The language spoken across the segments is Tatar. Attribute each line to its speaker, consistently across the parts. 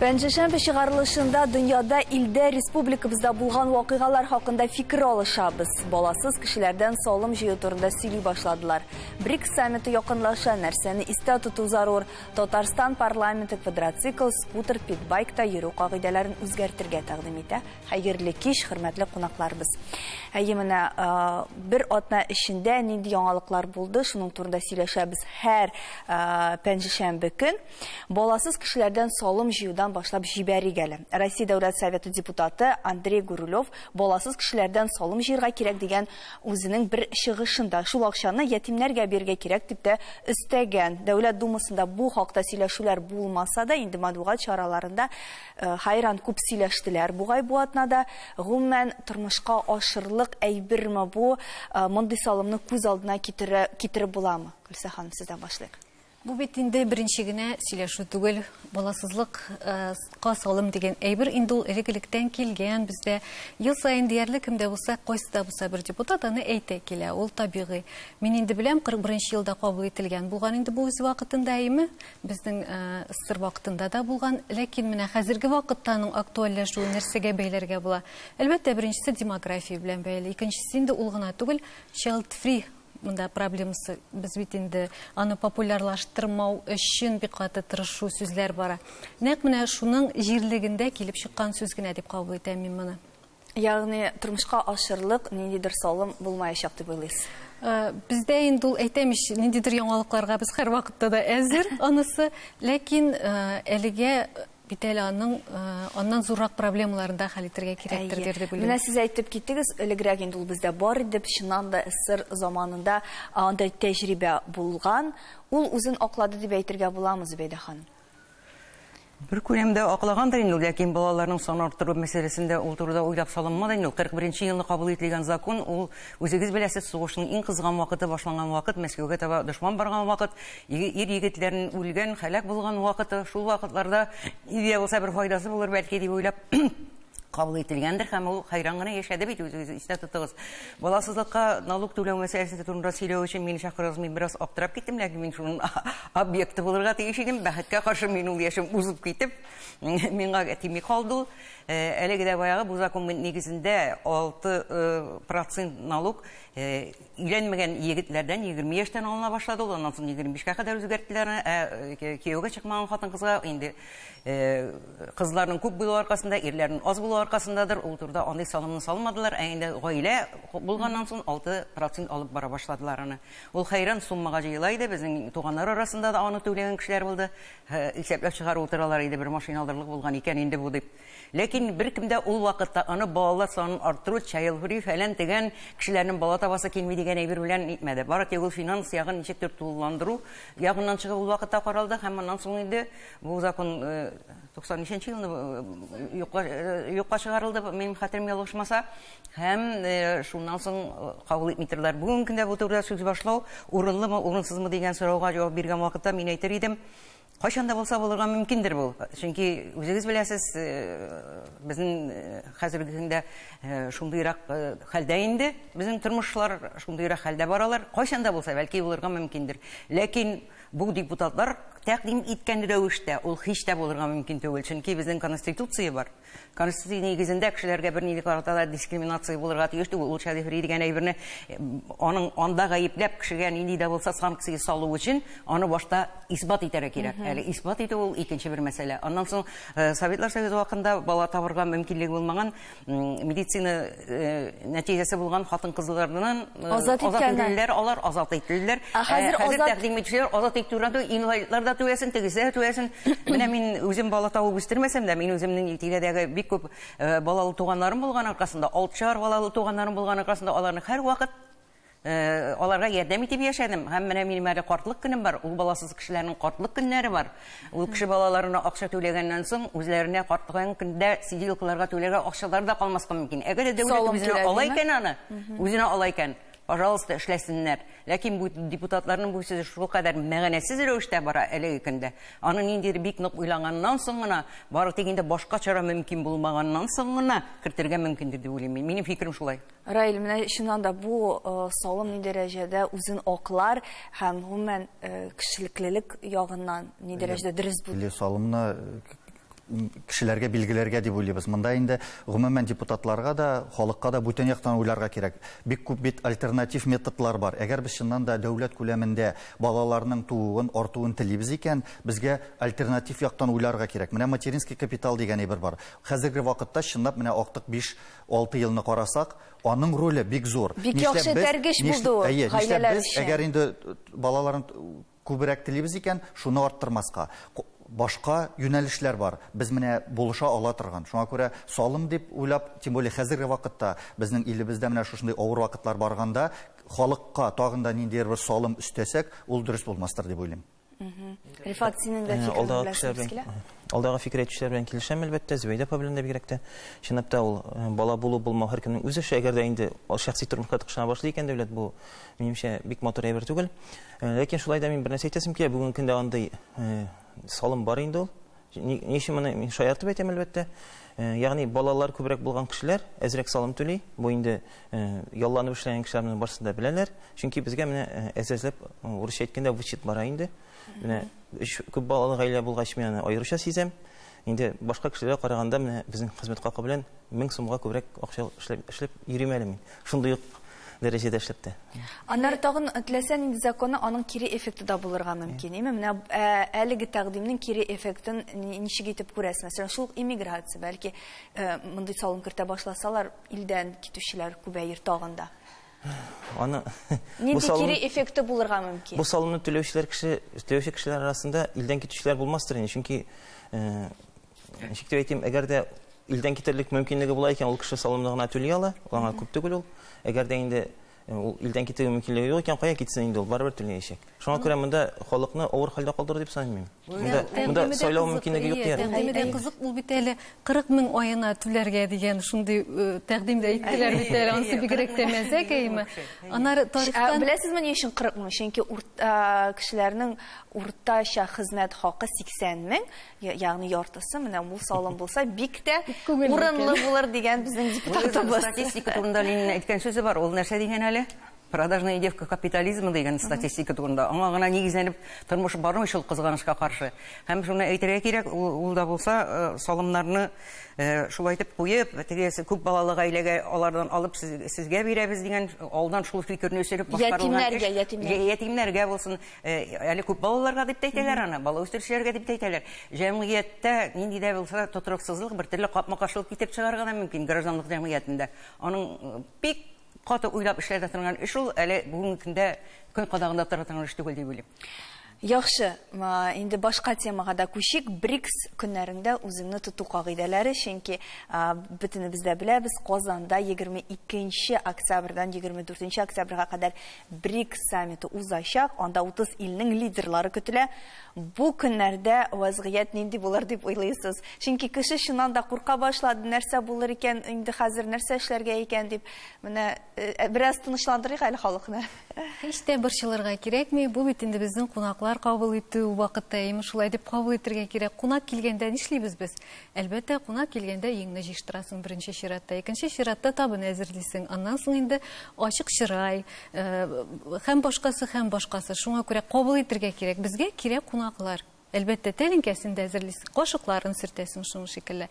Speaker 1: Пәнҗешәмбе чыгарылышында дөньяда, илдә, республикабызда булган вакыйгалар хакында фикер алышабыз. Баласыз кешеләрдән салым җыю турында сөйли башладылар. БРИКС саммиты якынлаша, нәрсәне истә тоту зарур? Татарстан парламенты квадроцикл, скутер, питбайкта йөрү кагыйдәләрен үзгәртергә тәкъдим итә. Хәерле кич, хөрмәтле кунакларыбыз. Әйе, менә бер атна эчендә нинди яңалыклар булды, шуның турында сөйләшәбез һәр пәнҗешәмбе көн. Баласыз кешеләрдән салым җыюдан башлап җибәрик әле. Россия Дәүләт Советы депутаты Андрей Гурулев баласыз кешеләрдән салым җыярга кирәк дигән үзенең бер чыгышында шул акчаны ятимнәргә бирергә кирәк дип тә өстәгән. Дәүләт Думасында бу хакта сөйләшүләр булмаса да, инде матбугат чараларында хайран күп сөйләштеләр бугай бу атнада. Гомумән, тормышка ашырлык әйберме бу? Мондый салымны күз алдына китереп буламы? Гөлсә ханым, сездән башлыйк.
Speaker 2: Бу бит инде беренче генә сөйләшү түгел. Баласызлыкка салым дигән әйбер инде ул элек-электән килгән бездә. Ел саен диярлек кемдә булса, кайсы да булса бер депутат аны әйтә килә. Ул табигый. Мин инде беләм, 41 елда кабул ителгән булган инде бу үз вакытында, әйеме? Безнең СССР вакытында да булган. Ләкин менә хәзерге вакытта аның актуальләшүе нәрсәгә бәйләргә була? Әлбәттә, беренчесе демография белән бәйле. Икенчесе инде ул гына түгел, child free монда проблемасы. Без бит инде аны популярлаштырмау өчен бик каты тырышу сүзләр бара. Нәкъ менә шуның җирлегендә килеп чыккан сүз генә дип кабул итәм мин моны.
Speaker 1: Ягъни тормышка ашырлык ниндидер салым булмаячак дип уйлыйсыз?
Speaker 2: Бездә инде ул әйтәм ич, ниндидер яңалыкларга без һәр вакытта да әзер анысы, ләкин әлегә бит әле аның аннан зуррак проблемаларын да хәл итәргә кирәктер дип уйлыйм.
Speaker 1: Менә сез әйтеп киттегез, элегрәк инде ул бездә бар иде, чыннан да СССР заманында андай тәҗрибә булган. Ул үзен аклады дип әйтергә буламы, Зөбәйдә ханым?
Speaker 3: Бер күләмдә аклагандыр инде, ләкин балаларның саны арттыру мәсьәләсендә ул турыда уйлап салынмады инде. 41 елны кабул ителгән закон, ул үзегез беләсез, сугышның иң кызган вакыты башланган вакыт, Мәскәүгә таба дошман барган вакыт, ир егетләрнең үлгән, һәлак булган вакыты, шул вакытларда нидә булса бер файдасы булыр бәлки дип уйлап кабул ителгәндер һәм ул хайран гына яшәде бит, үзегез истә тотыгыз. Баласызлыкка налог түләү мәсьәләсе турында сөйләү өчен мине чакырыгыз, мин бераз аптырап киттем, ләкин мин шуның объекты булырга тиеш идем. Бәхеткә каршы мин ул яшем узып китеп, миңа тими калды ул. Әлеге дә баягы бу закон нигезендә 6% налог өйләнмәгән егетләрдән 20 яшьтән алына башлады ул, аннан соң 25-кә кадәр үзгәрттеләр. Кияүгә чыкмаган хатын-кызга инде кызларның күп булуы аркасында, ирләрнең аз булуы аркасындадыр, ул турыда андый салымны салмадылар. Ә инде гаилә булганнан соң 6% алып бара башладылар аны. Ул хәйран суммага җыела иде, безнең туганнар арасында да аны түләгән кешеләр булды. Исәпләп чыгарып утыралар иде, бер машина алырлык булган икән инде бу дип. Ләкин беркем дә ул вакытта аны балалар санын арттыру, child-free фәлән дигән кешеләрнең бала табасы килми дигән әйбер белән итмәде. Бары тик ул финанс ягын ничектер тулыландыру ягыннан чыгып ул вакытта каралды һәм аннан соң инде бу закон 95 елны юкка чыгарылды, минем хәтерем ялгышмаса, һәм шуннан соң кабул итми тордылар. Бүгенге көндә бу турыда сүз башлау урынлымы, урынсызмы дигән сорауга җавап биргән вакытта мин әйтер идем, кайчан да булса булырга мөмкиндер бу. Чөнки үзегез беләсез, безнең хәзерге көндә шундыйрак хәлдә инде, безнең тормышлар шундыйрак хәлдә баралар. Кайчан да булса бәлки булырга мөмкиндер. Ләкин бу депутатлар тәкъдим иткән рәвештә ул һич тә булырга мөмкин түгел. Чөнки безнең конституция бар. Конституция нигезендә кешеләргә бернинди карата да дискриминация булырга тиеш түгел. Ул child-free дигән әйберне аның анда гаепләп кешегә нинди дә булса санкция салу өчен аны башта исбат итәргә кирәк. Әле исбат итү ул икенче бер мәсьәлә. Аннан соң Советлар Союзы вакытында бала табырга мөмкинлеге булмаган медицина нәтиҗәсе булган хатын-кызлардан
Speaker 1: азат
Speaker 3: ителделәр, алар азат ителделәр.
Speaker 1: Хәзер
Speaker 3: тәкъдим итүчеләр азат итү инвалидлар да түләсен, тегесе дә түләсен. Менә мин үзем бала табып үстермәсәм дә, мин үземнең тирәдәге бик күп балалы туганнарым булган аркасында, 6 балалы туганнарым булган аркасында аларны һәрвакыт аларга ярдәм итеп яшәдем. Һәм менә минем әле картлык көнем бар, ул баласыз кешеләрнең картлык көннәре бар. Ул кеше балаларына акча түләгәннән соң үзләренә картлык көндә сиделкаларга түләргә акчалар да калмаска мөмкин. Әгәр дә дәүләт үзенә ала икән аны, үзенә ала икән, пожалуйста, эшләсеннәр. Ләкин бу депутатларның бу сүзе шул кадәр мәгънәсез рәвештә бара әлеге көндә. Аны ниндидер бик нык уйланганнан соң гына, бары тик инде башка чара мөмкин булмаганнан соң гына кертергә мөмкиндер дип уйлыйм. Минем фикерем шулай.
Speaker 1: Раил, менә чыннан да бу салым ни дәрәҗәдә үзен аклар һәм гомумән кешелеклелек ягыннан ни дәрәҗәдә дөрес бу?
Speaker 4: Салымны кешеләргә билгеләргә дип уйлыйбыз. Монда инде гомумән депутатларга да, халыкка да бүтән яктан уйларга кирәк. Бик күп бит альтернатив методлар бар. Әгәр без чыннан да дәүләт күләмендә балаларның тууын, артуын телибез икән, безгә альтернатив яктан уйларга кирәк. Менә материнский капитал дигән әйбер бар. Хәзерге вакытта чынлап менә актык 5-6 елны карасак, аның роле бик зур.
Speaker 1: Бик яхшы этәргеч булды ул гаиләләр өчен.
Speaker 4: Әгәр инде балаларын күбрәк телибез икән, шуны арттырмаска. Башка юнәлешләр бар. Без менә булыша ала торган. Шуңа күрә салым дип уйлап, тем более хәзерге вакытта безнең илебездә менә шушындый авыр вакытлар барганда, халыкка тагын да ниндидер бер салым өстәсәк, ул дөрес булмастыр дип уйлыйм.
Speaker 1: Рифат, синең дә фикереңне беләсең килә?
Speaker 5: Алдагы фикер әйтүчеләр белән килешәм, әлбәттә, Зөбәйдә апа белән дә бигрәк тә. Чынлап та ул бала булу булмау һәркемнең үз эше. Әгәр дә инде шәхси тормышка тыкшына башлый икән дәүләт, бу минемчә бик матур әйбер түгел. Ләкин шулай да мин бер нәрсә әйтәсем килә, бүгенге көндә андый салым бар инде ул. Ни өчен моны мин шаяртып әйтәм, әлбәттә. Ягъни балалар күбрәк булган кешеләр әзрәк салым түли. Бу инде ялланып эшләгән кешеләр моны барысы да беләләр. Чөнки безгә менә әз-әзләп, урысча әйткәндә, вычет бара инде. Менә күп балалы гаилә булгач, мин аны аеруча сизәм. Инде башка кешеләргә караганда менә безнең хезмәт хакы белән 1000 сумга күбрәк акча эшләп йөрим әле мин. Шундый ук дәрәҗәдә эшләп тә.
Speaker 1: Аннары тагын теләсә нинди законы аның кире эффекты да булырга мөмкин. Әйме, менә әлеге тәкъдимнең кире эффектын ничек итеп күрәсез? Мәсәлән, шул ук иммиграция, бәлки мондый салым кертә башласалар, илдән китүчеләр күбәер тагын да.
Speaker 5: Аны
Speaker 1: нинди кире эффекты булырга мөмкин?
Speaker 5: Бу салымны түләүче кешеләр арасында илдән китүчеләр булмастыр инде, чөнки ничек дип әйтим, әгәр дә илдән китерлек мөмкинлеге була икән, ул кеше салымны гына түли ала, ул аңа күп түгел ул. Әгәр дә инде ул илдән китергә мөмкинлеге юк икән, кая китсен инде ул, барыбер түләячәк. Шуңа күрә монда халыкны авыр хәлдә калдыру дип саныйм. Монда сайлау мөмкинлеге юк диярлек.
Speaker 2: Тәкъдиме дә кызык, ул бит әле 40 мең аена түләргә дигән шундый тәкъдим дә әйттеләр бит әле, анысы бигрәк тә мәзәк, әйеме? Аннары тарихтан
Speaker 1: Беләсезме ни өчен 40 мең? Чөнки кешеләрнең уртача хезмәт хакы 80 мең, ягъни яртысы менә бу салым булса бик тә урынлы булыр дигән безнең депутатыбыз.
Speaker 3: Статистика турында Ленин әйткән сүзе бар, ул нәрсә дигән әле? Продажная девка капитализма дигән статистика турында. Аңа гына нигезләнеп тормыш бармый шул кызганычка каршы. Һәм шуны әйтергә кирәк, ул да булса салымнарны шулай итеп куеп, тегесе күп балалы гаиләгә алардан алып сезгә бирәбез дигән алдан шул фикерне үстереп башкарылган эш. Ятимнәргә булсын, әле күп балаларга дип тә әйтәләр аны, бала үстерүчеләргә дип тә әйтәләр. Җәмгыятьтә нинди дә булса тотрыксызлык, бер төрле капма-каршылык китереп чыгарга да мөмкин гражданлык җәмгыятендә. Аның бик каты уйлап эшләрдә торган эш ул, әле бүгенге көндә көн кадагында тора торган эш түгел дип уйлыйм.
Speaker 1: Яхшы, инде башка темага да күчик. БРИКС көннәрендә үзеңне тоту кагыйдәләре, чөнки бөтенебез дә беләбез, Казанда 22 октябрьдән 24 октябрьгә кадәр БРИКС саммиты узачак. Анда 30 илнең лидерлары көтелә. Бу көннәрдә вазгыять нинди булыр дип уйлыйсыз? Чөнки кеше чыннан да курка башлады, нәрсә булыр икән, инде хәзер нәрсә эшләргә икән дип. Менә бераз тынычландырыйк әле халыкны.
Speaker 2: Һич тә борчылырга кирәкми. Бу бит инде безнең кунаклар кабул итү вакыты, әйме, шулай дип кабул итергә кирәк. Кунак килгәндә нишлибез без? Әлбәттә, кунак килгәндә өеңне җыештырасың беренче чиратта, икенче чиратта табын әзерлисең. Аннан соң инде ачык чырай, һәм башкасы, һәм башкасы. Шуңа күрә кабул итергә кирәк. Безгә кирәк кунаклар. Әлбәттә, тәлинкәсен дә әзерлисең, кашыкларын сөртәсең шуның шикелле.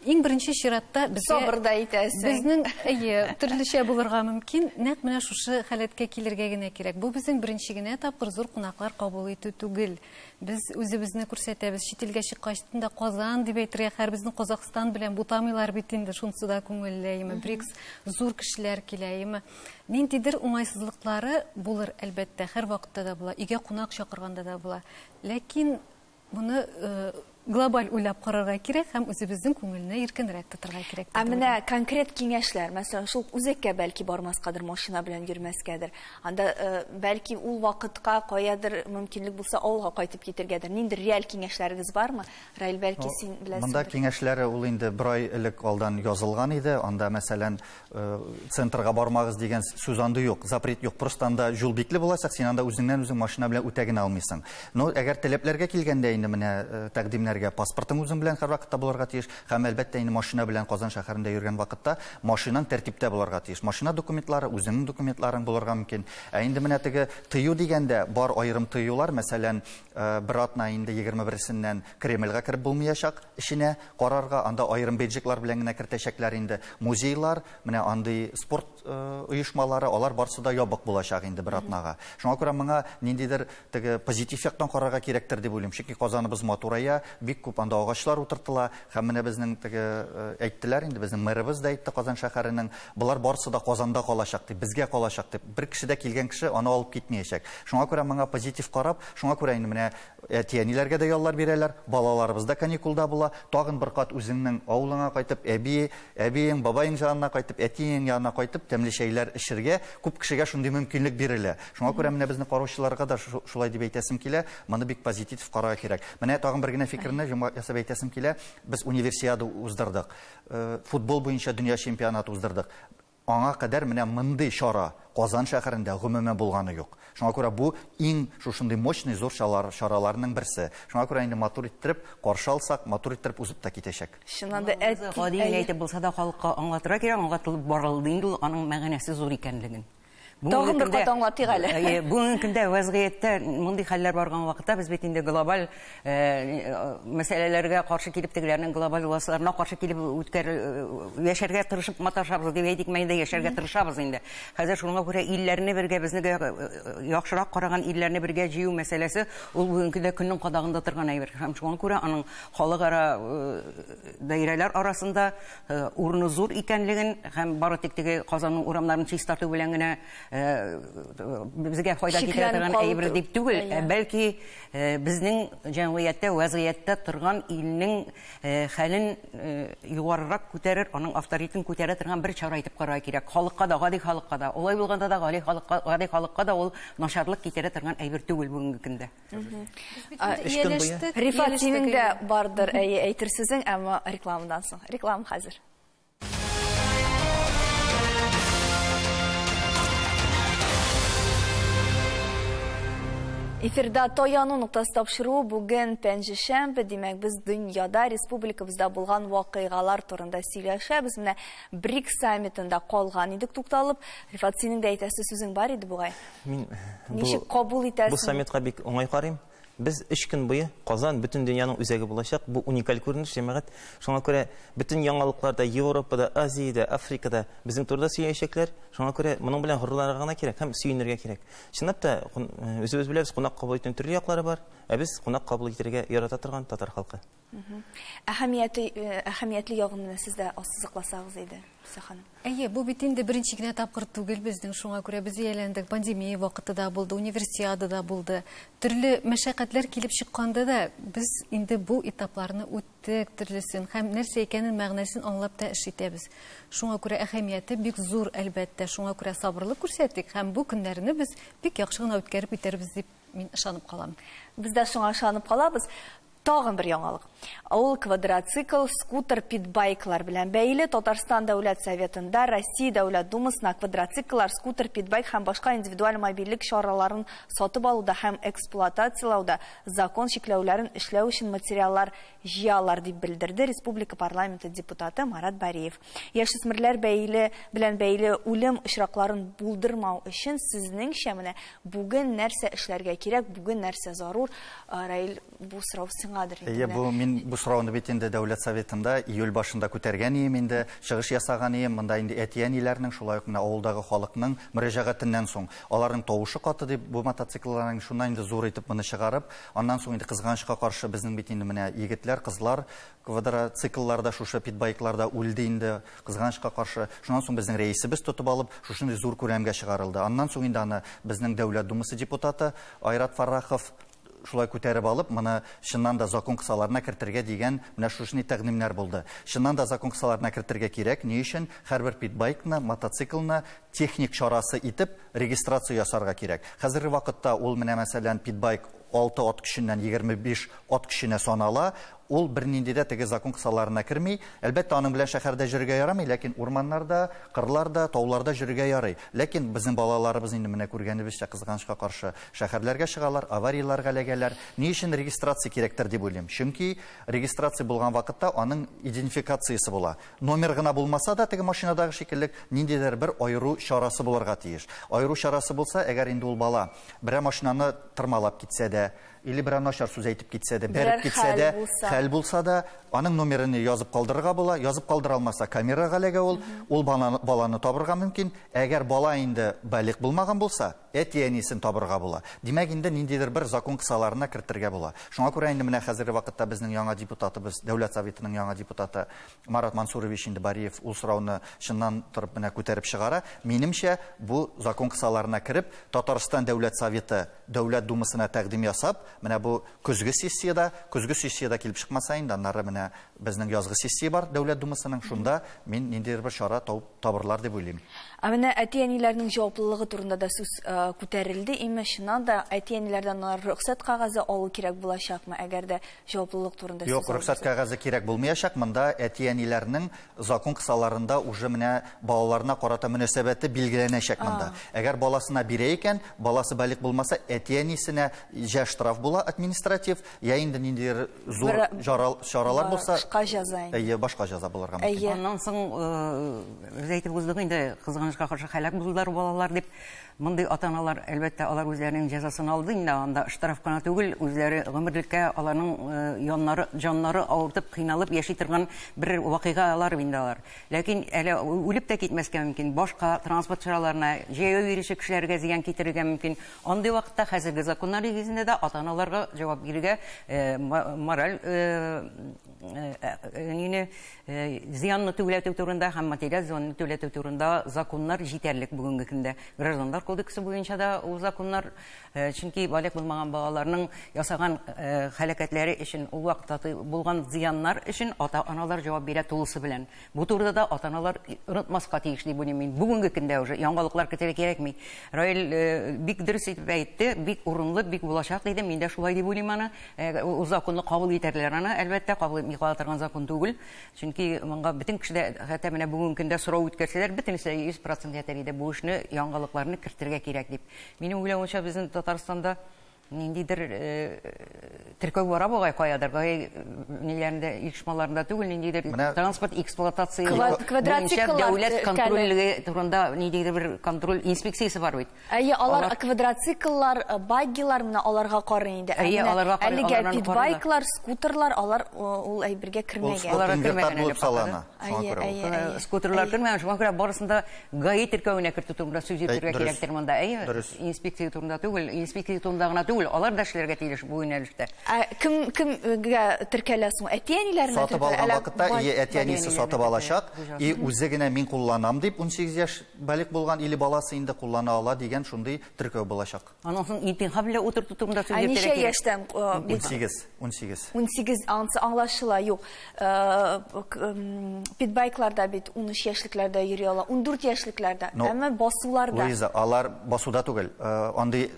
Speaker 2: Иң беренче чиратта безгә
Speaker 1: сабыр да итәсең.
Speaker 2: Безнең, әйе, төрлечә булырга мөмкин, нәкъ менә шушы халәткә килергә генә кирәк. Бу безнең беренче генә тапкыр зур кунаклар кабул итү түгел. Без үзебезне күрсәтәбез, чит илгә чыккач та Казан дип әйтергә, һәр безнең Казахстан белән бутамыйлар бит инде, шунысы да күңелле, әйеме, БРИКС зур кешеләр килә, әйеме. Ниндидер уңайсызлыклары булыр, әлбәттә, һәр вакытта да була, өйгә кунак чакырганда да була. Ләкин моны глобаль уйлап карарга кирәк һәм үзебезнең күңелне иркенрәк тотарга кирәк.
Speaker 1: Ә менә конкрет киңәшләр, мәсәлән, шул үзәккә бәлки бармаскадыр, машина белән йөрмәскәдер. Анда бәлки ул вакытка каядыр мөмкинлек булса авылга кайтып китергәдер. Нинди реаль киңәшләрегез бармы? Раил, бәлки син беләсеңдер.
Speaker 4: Монда киңәшләре ул инде бер ай элек алдан язылган иде. Анда, мәсәлән, центрга бармагыз дигән сүз анда юк, запрет юк. Просто анда юл бикле булачак, син анда үзеңнән үзең машина белән үтә генә алмыйсың. Но әгәр таләпләргә килгәндә инде менә тәкъдимнәр менәргә паспортың үзең белән һәрвакытта булырга тиеш. Һәм әлбәттә инде машина белән Казан шәһәрендә йөргән вакытта машинаң тәртиптә булырга тиеш. Машина документлары, үзеңнең документларың булырга мөмкин. Ә инде менә теге тыю дигәндә бар аерым тыюлар, мәсәлән, бер атна инде 21-сеннән Кремльгә кереп булмаячак, эченә карарга, анда аерым бейджиклар белән генә кертәчәкләр инде. Музейлар, менә андый спорт оешмалары, алар барсы да ябык булачак инде бер атнага. Шуңа күрә моңа ниндидер теге позитив яктан карарга кирәктер дип уйлыйм. Чөнки Казаныбыз матурая, бик күп анда агачлар утыртыла һәм менә безнең теге әйттеләр инде, безнең мэрыбыз да әйтте Казан шәһәренең, болар барсы да Казанда калачак дип, безгә калачак дип. Бер кеше дә килгән кеше аны алып китмәячәк. Шуңа күрә моңа позитив карап, шуңа күрә инде менә әти-әниләргә дә яллар бирәләр, балаларыбыз да каникулда була. Тагын бер кат үзеңнең авылыңа кайтып, әби, әбиең, бабаең янына кайтып, әтиең янына кайтып, тәмле чәйләр эчергә күп кешегә шундый мөмкинлек бирелә. Шуңа күрә менә безне караучыларга да шулай дип әйтәсем килә, моны бик позитив карарга кирәк. Менә тагын бер генә фикерне йомгак ясап әйтәсем килә. Без универсиада уздырдык. Футбол буенча дөнья чемпионаты уздырдык. Аңа кадәр менә мондый чара Казан шәһәрендә гомумән булганы юк. Шуңа күрә бу иң шушындый мощный зур чараларның берсе. Шуңа күрә инде матур иттереп каршы алсак, матур иттереп узып та китәчәк.
Speaker 1: Чыннан да
Speaker 3: гади әйтеп булса да халыкка аңлатырга кирәк, аңлатылып барылды инде ул, аның мәгънәсе зур икәнлеген.
Speaker 1: Тагын бер кат аңлатыйк әле.
Speaker 3: Бүгенге көндә вазгыятьтә мондый хәлләр барган вакытта без бит инде глобаль мәсьәләләргә каршы килеп, тегеләрнең глобаль властьларына каршы килеп үткәр яшәргә тырышып маташабыз дип әйтик, инде яшәргә тырышабыз инде. Хәзер шуңа күрә илләрне бергә, безне яхшырак караган илләрне бергә җыю мәсьәләсе ул бүгенге көндә көннең кадагында торган әйбер. Һәм шуңа күрә аның халыкара даирәләр арасында урыны зур икәнлеген һәм бары тик теге Казанның урамнарын чистарту белән генә безгә файда китерә торган әйбер дип түгел, бәлки безнең җәмгыятьтә, вазгыятьтә торган илнең хәлен югарырак күтәрер, аның авторитетын күтәрә торган бер чара итеп карарга кирәк. Халыкка да, гади халыкка да. Олай булганда да гади халыкка, гади халыкка да ул начарлык китерә торган әйбер түгел бүгенге көндә.
Speaker 1: Рифат, синең дә бардыр әйтер сүзең, әмма рекламадан соң. Реклама хәзер. Эфирда Таяну ноктасы тапшыруы бүген пәнҗешәмбе, димәк, без дөньяда, республикабызда булган вакыйгалар турында сөйләшәбез. Менә БРИКС саммитында калган идек тукталып. Рифат, синең дә әйтәсе сүзең бар иде бугай.
Speaker 5: Мин
Speaker 1: ничек кабул итәсең?
Speaker 5: Бу саммитка бик уңай карыйм. Без 3 көн буе Казан бөтен дөньяның үзәге булачак. Бу уникаль күренеш, җәмәгать. Шуңа күрә бөтен яңалыкларда, Европада, Азиядә, Африкада безнең турыда сөйләячәкләр. Шуңа күрә моның белән горурланырга гына кирәк һәм сөенергә кирәк. Чынлап та, үзебез беләбез, кунак кабул итүнең төрле яклары бар, ә без кунак кабул итәргә ярата торган татар халкы.
Speaker 1: Әһәмиятле ягын сез дә ассызыкласагыз иде, Люция ханым.
Speaker 2: Әйе, бу бит инде беренче генә тапкыр түгел безнең, шуңа күрә без ияләндек. Пандемия вакыты да булды, универсиада да булды. Төрле мәшәкатьләр килеп чыкканда да без инде бу этапларны үттек, төрлесен һәм нәрсә икәнен, мәгънәсен аңлап та эш итәбез. Шуңа күрә әһәмияте бик зур, әлбәттә. Шуңа күрә сабырлык күрсәттек һәм бу көннәрне без бик яхшы гына үткәреп үтәрбез дип мин ышанып калам.
Speaker 1: Без дә шуңа ышанып калабыз. Тагын бер яңалык. Ул квадроцикл, скутер, питбайклар белән бәйле. Татарстан Дәүләт Советында Россия Дәүләт Думасына квадроцикллар, скутер, питбайк һәм башка индивидуаль мобильлек чараларын сатып алуда һәм эксплуатациялауда закон чикләүләрен эшләү өчен материаллар җыялар дип белдерде Республика парламенты депутаты Марат Бариев. Яшүсмерләр белән бәйле үлем очракларын булдырмау өчен сезнеңчә менә бүген нәрсә эшләргә кирәк, бүген нәрсә зарур? Раил, бу сорау сиңадыр инде.
Speaker 4: Әйе, бу мин бу сорауны бит инде Дәүләт Советында июль башында күтәргән идем инде, чыгыш ясаган идем. Монда инде әти-әниләрнең, шулай ук менә авылдагы халыкның мөрәҗәгатеннән соң аларның тавышы каты дип бу мотоциклларның шуннан инде зур итеп моны чыгарып, аннан соң инде кызганычка каршы безнең бит инде менә егетләр, кызлар квадроциклларда, шушы питбайкларда үлде инде кызганычка каршы. Шуннан соң безнең рәисебез тотып алып, шушындый зур күләмгә чыгарылды. Аннан соң инде аны безнең Дәүләт Думасы депутаты Айрат Фаррахов шулай күтәреп алып, моны чыннан да закон кысаларына кертергә дигән менә шушындый тәкъдимнәр булды. Чыннан да закон кысаларына кертергә кирәк. Ни өчен? Һәрбер питбайкны, мотоциклны техник чарасы итеп регистрация ясарга кирәк. Хәзерге вакытта ул менә мәсәлән питбайк 6 ат көченнән 25 ат көченә санала. Ул бернинди дә теге закон кысаларына керми. Әлбәттә, аның белән шәһәрдә йөрергә ярамый, ләкин урманнарда, кырларда, тауларда йөрергә ярый. Ләкин безнең балаларыбыз инде менә күргәнебезчә кызганычка каршы шәһәрләргә чыгалар, аварияләргә эләгәләр. Ни өчен регистрация кирәктер дип уйлыйм? Чөнки регистрация булган вакытта аның идентификациясе була. Номер гына булмаса да, теге машинадагы шикелле ниндидер бер аеру чарасы булырга тиеш. Аеру чарасы булса, әгәр инде ул бала берәр машинаны тырмалап китсә дә, или берәр начар сүз әйтеп китсә дә, бәреп китсә дә, хәл булса да, аның номерын язып калдырырга була. Язып калдыра алмаса, камерага эләгә ул, ул баланы табырга мөмкин. Әгәр бала инде балигъ булмаган булса, әти-әнисен табырга була. Димәк, инде ниндидер бер закон кысаларына кертергә була. Шуңа күрә инде менә хәзерге вакытта безнең яңа депутатыбыз, Дәүләт Советының яңа депутаты Марат Мансурович инде Бариев ул сорауны чыннан торып менә күтәреп чыгара. Минемчә, бу закон кысаларына кереп, Татарстан Дәүләт Советы Дәүләт Думасына тәкъдим ясап, менә бу көзге сессиядә килеп чыкмаса инде, аннары менә безнең язгы сессия бар Дәүләт Думасының, шунда мин ниндидер бер чара табырлар дип уйлыйм.
Speaker 1: Ә менә әти-әниләрнең җаваплылыгы турында да сүз күтәрелде. Имеш, чыннан да әти-әниләрдән алар рөхсәт кәгазе алу кирәк булачакмы, әгәр дә җаваплылык турында сүз?
Speaker 4: Юк, рөхсәт кәгазе кирәк булмаячак. Монда әти-әниләрнең закон кысаларында уже менә балаларына карата мөнәсәбәте билгеләнәчәк монда. Әгәр баласына бирә икән, баласы балигъ булмаса, әти-әнисенә җә штраф була административ, я инде ниндидер зур чаралар булса,
Speaker 1: башка җәза инде.
Speaker 4: Әйе, башка җәза булырга мөмкин.
Speaker 3: Аннан соң без әйтеп уздык инде, кызганычка каршы һәлак булдылар балалар дип. Мондый ата-аналар, әлбәттә, алар үзләренең җәзасын алды инде, анда штраф кына түгел, үзләре гомерлеккә аларның яннары, җаннары авыртып, кыйналып яши торган бер вакыйгалар инде алар. Ләкин әле үлеп тә китмәскә мөмкин, башка транспорт чараларына, җәяү йөрүче кешеләргә зыян китерергә мөмкин. Андый вакытта хәзерге законнар нигезендә дә ата-аналарга җавап бирергә мораль зыянны түләтү турында һәм материаль зыянны түләтү турында законнар җитәрлек бүгенге көндә. Гражданнар кодексы буенча да ул законнар, чөнки балигъ булмаган балаларның ясаган хәрәкәтләре өчен, ул вакытта булган зыяннар өчен ата-аналар җавап бирә тулысы белән. Бу турыда да ата-аналар онытмаска тиеш дип уйлыйм мин. Бүгенге көндә уже яңалыклар көтәргә кирәкми. Раил бик дөрес итеп әйтте, бик урынлы, бик булачак диде. Мин дә шулай дип уйлыйм аны. Ул законны кабул итәрләр аны, әлбәттә, кабул итми кала торган закон түгел. Чөнки монга бөтен кеше дә, хәтта менә бүгенге көндә сорау үткәрсәләр, бөтенесе 100% әйтер иде, бу эшне яңалыкларны кертергә кирәк дип. Минем уйлавымча, безнең Татарстанда ниндидер теркәү бара бугай каядыр, гай ниләрендә, оешмаларында түгел, ниндидер транспорт эксплуатация буенча дәүләт контрольлеге турында ниндидер бер контроль инспекциясе бар бит.
Speaker 1: Әйе, алар квадроцикллар, баггилар менә аларга карый инде.
Speaker 3: Әйе, аларга карый.
Speaker 1: Әлегә питбайклар, скутерлар, алар ул әйбергә кермәгән.
Speaker 4: Аларга кермәгән әле пока.
Speaker 3: Скутерлар кермәгән, шуңа күрә барысын да ГАИ теркәвенә кертү турында сүз йөртергә кирәктер монда. Әйе, инспекция турында түгел, инспекция турында гына түгел, алар да эшләргә тиеш бу юнәлештә.
Speaker 1: Кемгә теркәлә соң? Әти-әниләренә
Speaker 4: теркәлә? Сатып алган вакытта әти-әнисе сатып алачак, и үзе генә мин кулланам дип 18 яшь балигъ булган или баласы инде куллана ала дигән шундый теркәү булачак.
Speaker 3: Аннан соң имтихан белән утырту турында сүз йөртергә
Speaker 1: кирәк. Ничә яшьтән?
Speaker 4: 18, 18.
Speaker 1: 18, анысы аңлашыла, юк. Питбайкларда бит 13 яшьлекләрдә йөри ала, 14 яшьлекләрдә, әмма басуларда.
Speaker 4: Луиза, алар басуда түгел, андый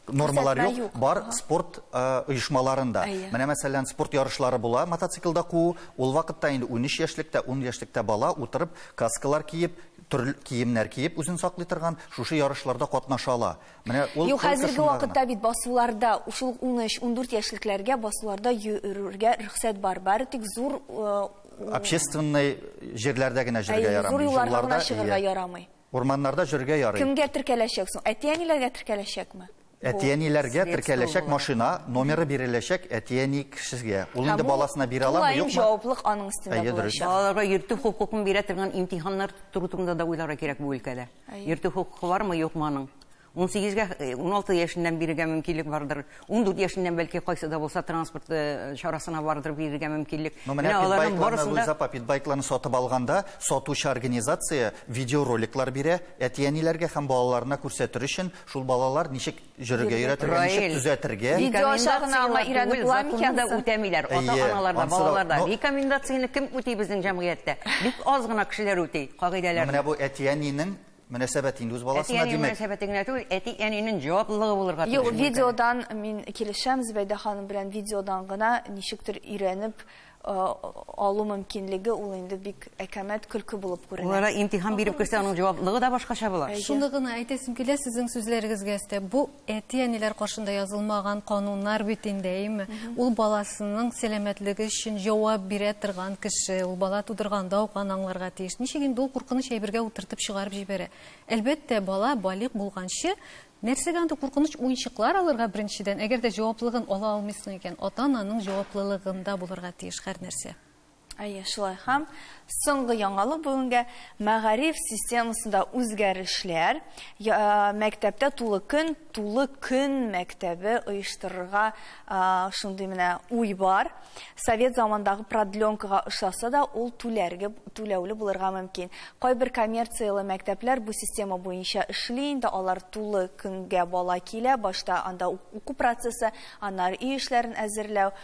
Speaker 4: нормалар юк, бар спорт оешмаларында. Менә мәсәлән, спорт ярышлары була, мотоциклда куу, ул вакытта инде 13 яшьлектә, 10 яшьлектә бала утырып, каскалар киеп, төрле киемнәр киеп үзен саклый торган шушы ярышларда катнаша ала. Менә ул
Speaker 1: Юк, хәзерге вакытта бит басуларда шул 13-14 яшьлекләргә басуларда йөрергә рөхсәт бар. Бары тик зур
Speaker 4: общественный җирләрдә генә йөрергә ярамый.
Speaker 1: Зур юлларга гына чыгарга ярамый.
Speaker 4: Урманнарда йөрергә ярый.
Speaker 1: Кемгә теркәләчәк соң? Әти-әниләргә теркәләчәкме?
Speaker 4: Әти-әниләргә теркәләчәк машина, номеры биреләчәк әти-әни кешегә. Ул инде баласына бирә аламы, юкмы?
Speaker 1: Җаваплык аның өстендә булачак.
Speaker 3: Балаларга йөртү хокукын бирә торган имтиханнар турында да уйларга кирәк бу өлкәдә. Йөртү хокукы бармы, юкмы аның? 18-гә 16 яшеннән бирергә мөмкинлек бардыр. 14 яшеннән бәлки кайсы да булса транспорт чарасына бардыр бирергә мөмкинлек.
Speaker 4: Менә аларның барысында Луиза апа, питбайкларны сатып алганда сатучы организация видеороликлар бирә әти-әниләргә һәм балаларына күрсәтер өчен, шул балалар ничек йөрергә өйрәтергә, ничек төзәтергә.
Speaker 1: Видео аша гына аңа өйрәнеп була микән?
Speaker 3: Үтәмиләр. Ата-аналар да, балалар да. Рекомендацияне кем үти безнең җәмгыятьтә? Бик аз гына кешеләр үти кагыйдәләрне.
Speaker 4: Менә бу әти-әнинең мөнәсәбәт инде үз баласына, димәк.
Speaker 3: Әти-әни мөнәсәбәте генә түгел, әти-әнинең җаваплылыгы булырга тиеш.
Speaker 1: Юк, видеодан мин килешәм Зөбәйдә ханым белән, видеодан гына ничектер өйрәнеп алу мөмкинлеге ул инде бик әкәмәт көлке булып күренә.
Speaker 3: Улара имтихан биреп керсә, аның җаваплылыгы да башкача була.
Speaker 2: Шуны гына әйтәсем килә сезнең сүзләрегезгә өстәп. Бу әти-әниләр каршында язылмаган кануннар бит инде, әйеме? Ул баласының сәламәтлеге өчен җавап бирә торган кеше, ул бала тудырганда ук аны аңларга тиеш. Ничек инде ул куркыныч әйбергә утыртып чыгарып җибәрә? Әлбәттә, бала балигъ булганчы нәрсәгә анда куркыныч уенчыклар алырга беренчедән, әгәр дә җаваплылыгын ала алмыйсың икән, ата-ананың җаваплылыгында булырга тиеш һәр нәрсә.
Speaker 1: Әйе, шулай һәм соңгы яңалык бүгенгә мәгариф системасында үзгәрешләр. Мәктәптә тулы көн, тулы көн мәктәбе оештырырга шундый менә уй бар. Совет замандагы продленкага ошаса да, ул түләүле булырга мөмкин. Кайбер коммерцияле мәктәпләр бу система буенча эшли инде, алар тулы көнгә бала килә, башта анда уку процессы, аннары өй эшләрен әзерләү,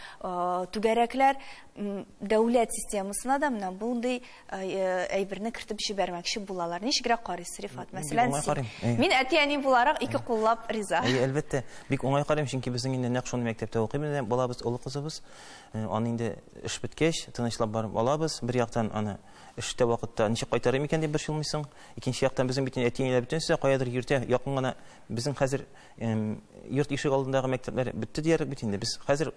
Speaker 1: түгәрәкләр. Дәүләт системасына да менә бундый әйберне кертеп җибәрмәкче булалар. Ничегрәк карыйсыз, Рифат? Мәсәлән, мин әти-әни буларак ике куллап риза.
Speaker 5: Әйе, әлбәттә, бик уңай карыйм, чөнки безнең инде нәкъ шундый мәктәптә укыйбыз. Балабыз, олы кызыбыз, аны инде эш беткәч, тынычлап барып алабыз. Бер яктан аны эштә вакытта ничек кайтарыйм икән дип борчылмыйсың. Икенче яктан безнең бит әти-әниләр бөтенесе каядыр йөртә, якын гына безнең хәзер йорт ишек алдындагы мәктәпләр бетте диярлек бит инде. Без хәзер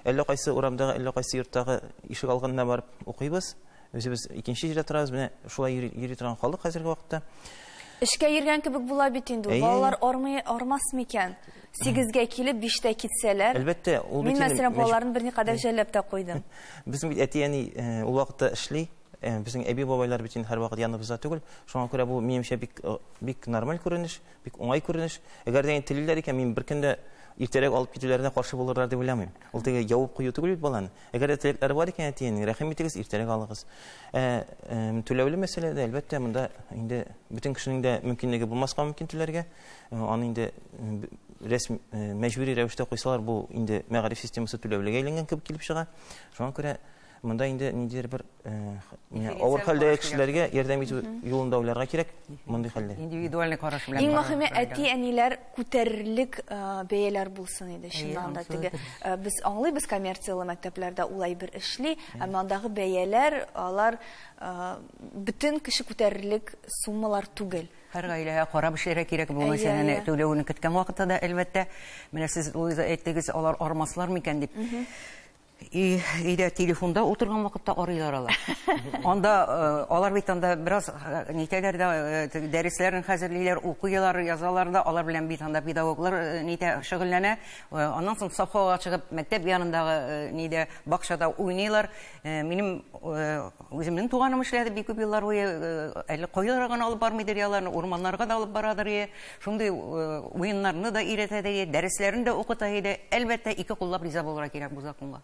Speaker 5: әллә кайсы урамдагы, әллә кайсы йорттагы ишек алдына барып укыйбыз. Үзебез икенче җирдә торабыз. Менә шулай йөри торган халык хәзерге вакытта.
Speaker 1: Эшкә йөргән кебек була бит инде. Балалар армас микән? 8-гә килеп, 5-тә китсәләр.
Speaker 5: Әлбәттә, ул бит
Speaker 1: Мин, мәсәлән, балаларны берникадәр жәлләп тә куйдым.
Speaker 5: Безнең бит әти-әни ул вакытта эшли. Безнең әби-бабайлар бит инде һәрвакыт яныбызда түгел. Шуңа күрә бу минемчә бик бик нормаль күренеш, бик уңай күренеш. Әгәр дә инде телиләр икән, мин бер көндә иртәрәк алып китүләренә каршы булырлар дип уйламыйм. Ул теге явып кую түгел бит баланы. Әгәр дә теләкләре бар икән, әти-әни, рәхим итегез, иртәрәк алыгыз. Түләүле мәсьәләдә, әлбәттә, монда инде бөтен кешенең дә мөмкинлеге булмаска мөмкин түләргә. Аны инде рәсми мәҗбүри рәвештә куйсалар, бу инде мәгариф системасы түләүлегә әйләнгән кебек килеп чыга. Шуңа күрә монда инде ниндидер бер авыр хәлдәге кешеләргә ярдәм итү юлында уйларга кирәк мондый хәлдә.
Speaker 3: Индивидуальный караш белән.
Speaker 1: Иң мөһиме әти-әниләр күтәрерлек бәяләр булсын иде. Чыннан да теге без аңлыйбыз, коммерцияле мәктәпләрдә ул әйбер эшли, әмма андагы бәяләр алар бөтен кеше күтәрерлек суммалар түгел.
Speaker 3: Һәр гаиләгә карап эшләргә кирәк бу мәсьәләне түләүне көткән вакытта да, әлбәттә. Менә сез, Луиза, әйттегез, алар армаслар микән дип. Өйдә телефонда утырган вакытта арыйлар алар. Анда алар бит анда бераз нитәләр дә, дәресләрен хәзерлиләр, укыйлар, язалар да, алар белән бит анда педагоглар нитә шөгыльләнә. Аннан соң сафага чыгып мәктәп янындагы нидә бакчада уйныйлар. Минем үземнең туганым эшләде бик күп еллар буе, әле кайларга гына алып бармыйдыр аларны, урманнарга да алып барадыр. Шундый уеннарны да өйрәтә, дәресләрен дә укыта иде. Әлбәттә, ике куллап риза булырга кирәк бу законга.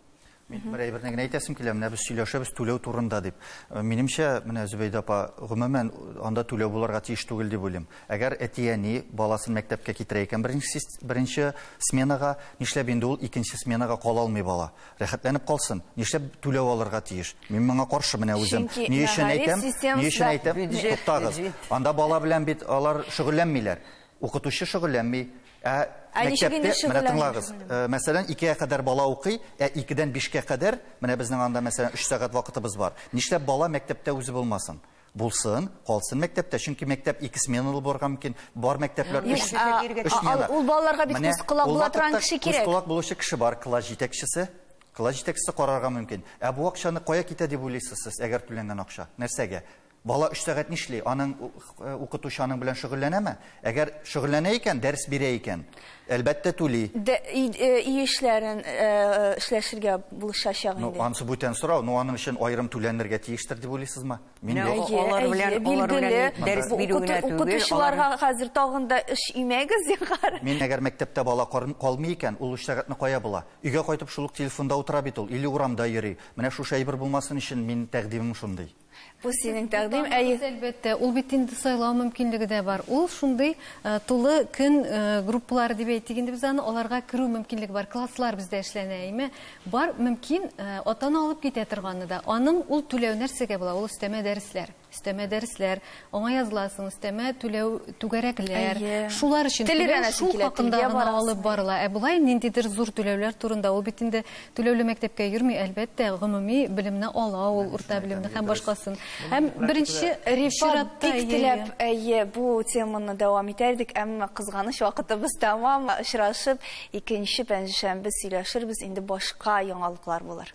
Speaker 4: Мин бер әйберне генә әйтәсем килә, менә без сөйләшәбез түләү турында дип. Минемчә, менә Зөбәйдә апа, гомумән анда түләү булырга тиеш түгел дип уйлыйм. Әгәр әти-әни баласын мәктәпкә китерә икән беренче сменага, нишләп инде ул икенче сменага кала алмый бала? Рәхәтләнеп калсын. Нишләп түләү алырга тиеш? Мин моңа каршы менә үзем. Ни өчен әйтәм? Ни өчен әйтәм? Туктагыз. Анда бала белән бит алар шөгыльләнмиләр. Укытучы шөгыльләнми. Мәктәптә, менә тыңлагыз, мәсәлән, 2-гә кадәр бала укый, ә 2-дән 5-кә кадәр, менә безнең анда, мәсәлән, 3 сәгать вакытыбыз бар. Нишләп бала мәктәптә үзе булмасын? Булсын, калсын мәктәптә, чөнки мәктәп 2 сменалы булырга мөмкин. Бар мәктәпләр 3 смена.
Speaker 1: Ул балаларга бит күз колак була торган кеше кирәк.
Speaker 4: Күз колак булучы кеше бар, класс җитәкчесе. Класс җитәкчесе карарга мөмкин. Ә бу акчаны кая китә дип уйлыйсыз сез, әгәр түләнгән акча? Нәрсәгә? Бала 3 сәгать нишли? Аның укытучы аның белән шөгыльләнәме? Әгәр шөгыльләнә икән, дәрес бирә икән, әлбәттә түли.
Speaker 1: Өй эшләрен эшләшергә булышачак инде.
Speaker 4: Ну, ансы бүтән сорау, но аның өчен аерым түләнергә тиештер дип уйлыйсызмы? Мин юк.
Speaker 3: Алар белән дәрес бирү генә түгел.
Speaker 1: Укытучыларга хәзер тагын да эш имәгез, зинһар.
Speaker 4: Мин әгәр мәктәптә бала калмый икән, ул 3 сәгатьне кая була? Өйгә кайтып шул ук телефонда утыра бит ул, или урамда йөри. Менә шушы әйбер булмасын өчен мин тәкъдимем шундый.
Speaker 1: Бу синең тәкъдим, әйе.
Speaker 2: Әлбәттә, ул бит инде сайлау мөмкинлеге дә бар. Ул шундый тулы көн группалары дип әйтик инде без аны, аларга керү мөмкинлеге бар. Класслар бездә эшләнә, әйме? Бар мөмкин ата-ана алып китә торганы да. Аның ул түләү нәрсәгә була? Ул өстәмә дәресләр. Өстәмә дәресләр, аңа языласың, өстәмә түләү түгәрәкләр. Шулар өчен
Speaker 1: Тел
Speaker 2: түләү
Speaker 1: өйрәнәсең
Speaker 2: шул
Speaker 1: килә,
Speaker 2: хакында
Speaker 1: телгә
Speaker 2: гына
Speaker 1: барасың.
Speaker 2: алып барыла. Ә болай ниндидер зур түләүләр турында ул бит инде түләүле мәктәпкә йөрми, әлбәттә, гомуми белемне ала ул, урта белемне һәм башкасын. Һәм беренче
Speaker 1: Рифат,
Speaker 2: чиратта
Speaker 1: бик теләп, әйе, бу теманы дәвам итәр идек, әмма кызганыч вакытыбыз тәмам. Очрашып, икенче пәнҗешәмбе сөйләшербез, инде башка яңалыклар булыр.